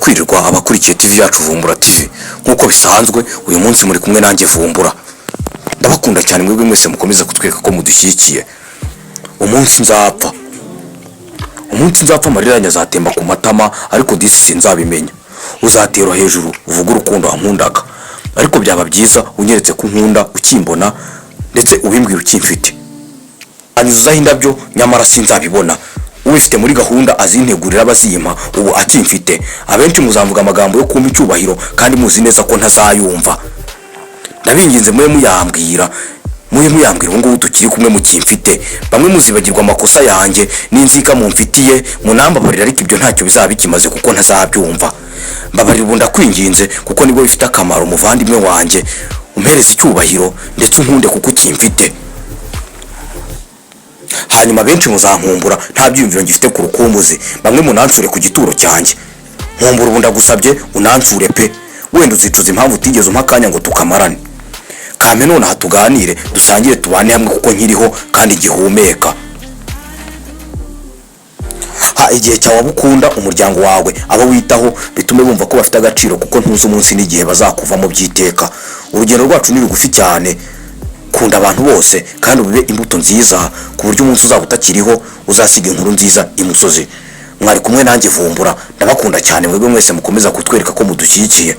Mwaramutse, mwaramutse, kwirirwa abakurikiye TV yacu Vumbura TV. Nk'uko bisanzwe, uyu munsi muri kumwe nanjye Vumbura. Ndabakunda cyane mwebwe mwese mukomeza kutwereka ko mudushyigikiye. Umunsi nzapfa, umunsi nzapfa, amarira yanjye azatemba ku matama, ariko disi sinzabimenya. Uzatera hejuru uvuge urukundo wankundaga, ariko byaba byiza unyeretse ko unkunda ukimbona, ndetse ubimbwira ukimfite. Anyuzaho indabyo, nyamara sinzabibona. Ubifite muri gahunda azintegurira, abazimpa ubu akimfite. Abenshi muzamvuga amagambo yo kumpa icyubahiro, kandi muzi neza ko ntazayumva. Ndabinginze, mube muyambwira, mube muyambwira ubu ngubu tukiri kumwe mukimfite. Bamwe muzibagirwa amakosa yanjye n'inzika mumfitiye, munambabarira, ariko ibyo ntacyo bizaba bikimaze kuko ntazabyumva. Mbabarira ubu, ndakwinginze, kuko nibwo bifite akamaro. Muvandimwe wanjye, umpereze icyubahiro ndetse unkunde kuko ukimfite. Hanyuma benshi muzankumbura nta byiyumviro ngifite ku rukumbuzi, bamwe munansure ku gituro cyanjye. Nkumbura ubu, ndagusabye unansure pe. Wenda uzicuza impamvu utigeze umpa akanya ngo tukamarane. Kame nonaha tuganire, dusangire, tubane hamwe, kuko nkiriho kandi gihumeka. Ha igihe cyawe abo ukunda, umuryango wawe, abo witaho, bitume bumva ko bafite agaciro, kuko ntuzi umunsi n'igihe bazakuvamo by'iteka. Urugendo rwacu ni rugufi cyane. Kunda abantu bose kandi ubibe imbuto nziza, ku buryo umunsi uzaba utakiriho uzasiga inkuru nziza imusozi. Mwari kumwe nanjye Vumbura. Ndabakunda cyane mwebwe mwese mukomeza kutwereka ko mudushyigikiye.